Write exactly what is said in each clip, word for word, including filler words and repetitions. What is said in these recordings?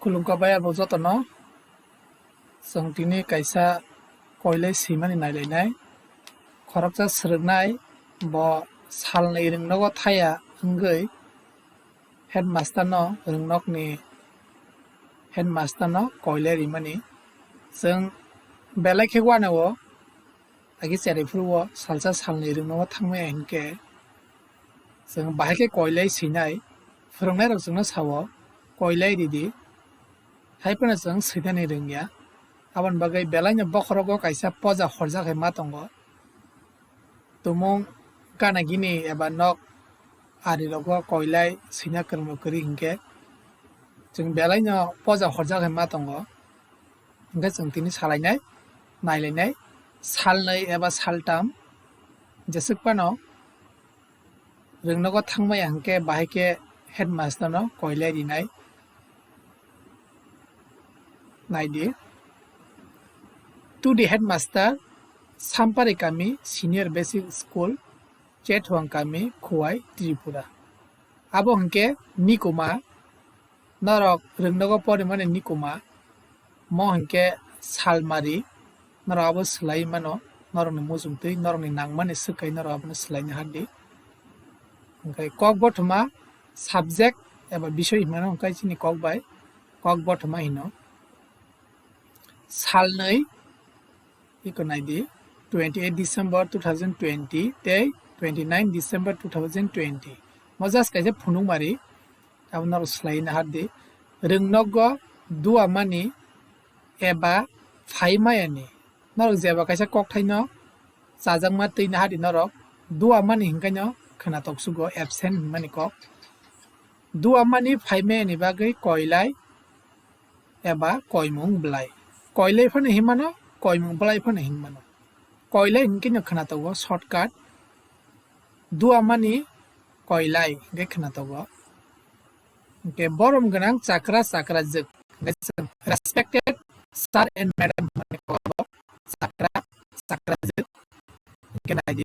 Khulumkha bai abo jotono. Chwng tini kaisa koilai swimani nailainai. Khoroksa swrwknai bo salnwi rwngnogo thaya wngwi headmaster no, rwngnokni headmaster no koilai rimani. Chwng belai khe uanao, agi cherai phuru o salsa salnwi rwngnogo thangmaya hinkhe chwng bahai khe koilai swinai, phwrwngnairok chwngno sao, "Koilai ridi," hai phano chwng swinani rwngya. Aboni bagwi belaino bokhorogo kaisa poja horjak hai ma tongo. Tumung gana gini eba nok arirogo koilai swina kwrwngno kwrwi hinkhe chwng belaino poja horjak hai ma tongo. Hinkhe chwng tini salainai, nailainai, salnwi eba saltam jeswk phano rwngnogo thangmaya hinkhe bahai khe headmaster no koilai rinai. Naidi. To the headmaster, Sampari Kami Senior Basic School, Chethuang Kami, Khowai, Tripura. Abo hinkhe Nikuma, norok rwngnogo porimani Nikuma, mo hinkhe salmari, norok abo swlaiwi mano, norokni muchungtwi, norokni nangmani swk kai norok abono swlaina hardi. Hinkhe kok bothoma subject eba bisoi hinmano hinkhe chini kok bai, kok bothoma hino. Salnwi, iko naidi, twenty eight December two thousand twenty tei twenty nine December two thousand twenty. Mo just kaisa phunukmari, abo norok swlaina hardi. Rwngnogo duamani eba phaimayani. Norok jeba kaisa kokthaino chajakma twina hardi norok. Duamani hinkaino khwnatok sugo absent hinmani kok. Duamani phaimayani bagwi koilai eba koimung bwlai. Koilai phano hinmano, koimung bwlai phano hinmano. Koilai hinkhe no khwnatogo shortcut. Duamani koilai hinkhe khwnatogo. Hinkhe borom gwnang chakra chakrajwk. Hinkhe chwng respected sir and madam hinmani kogo chakra chakrajwk. Hinkhe naidi.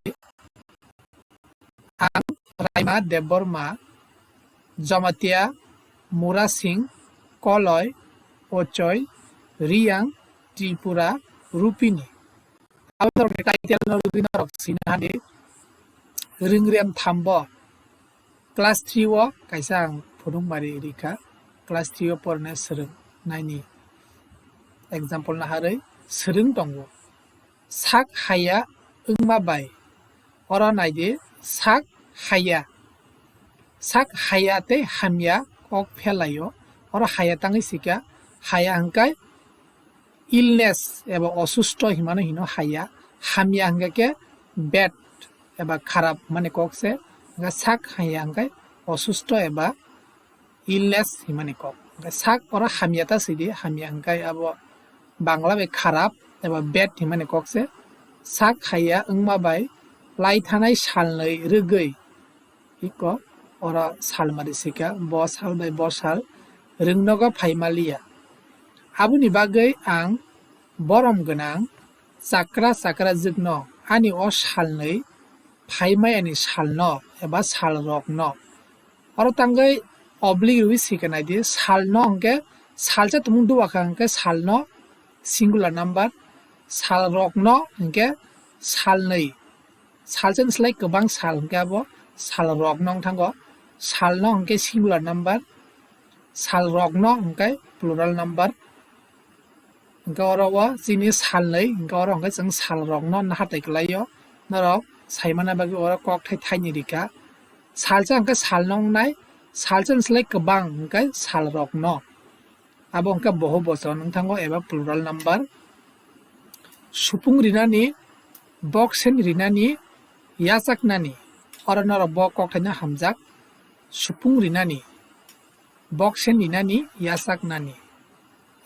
Ang Raima Debbarma, Jamatia, Murasing, Koloi, Ochoi, Riyang, Tripura, Rupini. Abo norokni title no rwgwi norok swina hani Ringrem Thambo. Class three o kaisa ang phunukmari rikha. Class three o porne swrwng naini example naharwi swrwng tongo. Sak haya wngma bai. Oro naidi, sak haya. Sak haya tei hamya kok phelaio. Oro haya tangwi sika, haya hwnkhe illness eba osusto hinmano hino haya. Hamya hwnkhe khe bad eba kharap hinmani kok se. Hwnkhe sak haya hwnkhe osusto eba illness hinmani kok. Hwnkhe sak oro hamya ta sidi, hamya hwnkhe abo Bangla bai kharap eba bad hinmani kok se. Sak haya wngma bai lai thanai salnwi rwgwi iko oro salmari sika, bo sal bai bo sal rwngnogo phaimaliya. Aboni bagwi ang borom gwnang chakra chakrajwkno ani o salnwi phaimayani salno eba salrokno. Oro tangwi oblique rwi sika naidi, salno hwnkhe salsa tumung duakha hwnkhe salno singular number, salrokno hwnkhe salnwi. Salsani slai kwbang sal hwnkhe abo salrokno wng thango. Salno hwnkhe singular number, salrokno hwnkhe plural number. Hwnkhe oro o chini salnwi, hwnkhe oro hwnkhe chwng salrokno nahartai kwlaio. Norok saimana bagwi oro kokthai thaini rikha. Salsa hwnkhe salno wngnai, salsani slai kwbang hwnkhe salrokno. Abo hwnkhe bohu bochon wng thango eba plural number. Supung rinani, boksen rinani, yachaknani. Oro norok bo kokthaino hamjak. Supung rinani, boksen rinani, yachaknani.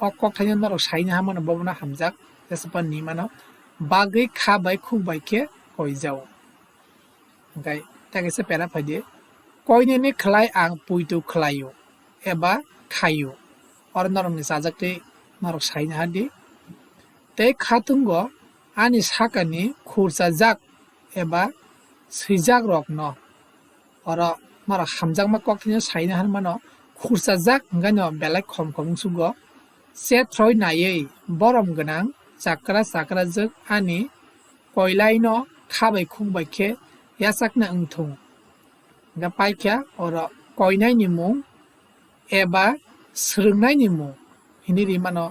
O kokthaino norok saina hamano bobono hamjak, jesapa ni mano. Bagwi kha bai khuk bai khe koijao. Hwnkhe tei kaisa para phaidi. Koinene khlai ang puitu khlaio eba khaio. Oro norokni chajaktwi norok saina hadi. Tei khatungo ani sakani khurchajak eba swijakrokno. Oro norok hamjakma kokthaino saina hwnmano Khurchajak hwnkhe no belai khom khom wngsugo. Chethroi naiwi borom gwnang chakra chakrajwk ani koilaino kha bai khuk bai khe yachakna wngthung. Hwnkhe paikha oro koinaini mung eba swrwngnaini mung hinwi rimano.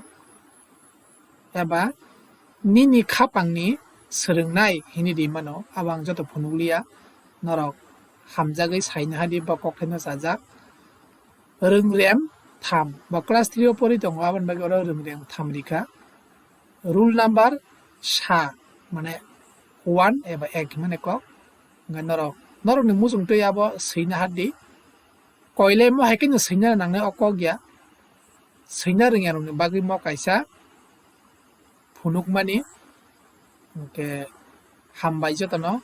Eba nini khapangni swrwngnai hinwi rimano, abo ang joto phunukliya, norok hamjagwi saina hadi bo kokthaino chajak. Rwngrem tham, bo class three o pori tongo, aboni bagwi oro rwngrem tham rikha. Rule number sa, mane one eba ek himani kok. Hwnkhe norok, norokni muchungtwi abo swina hadi. Koilai mo hai khe no swina nangnai o kok ya. Swina rwngya rokni bagwi mo kaisa phunukmani. Hwnkhe hambai jotono,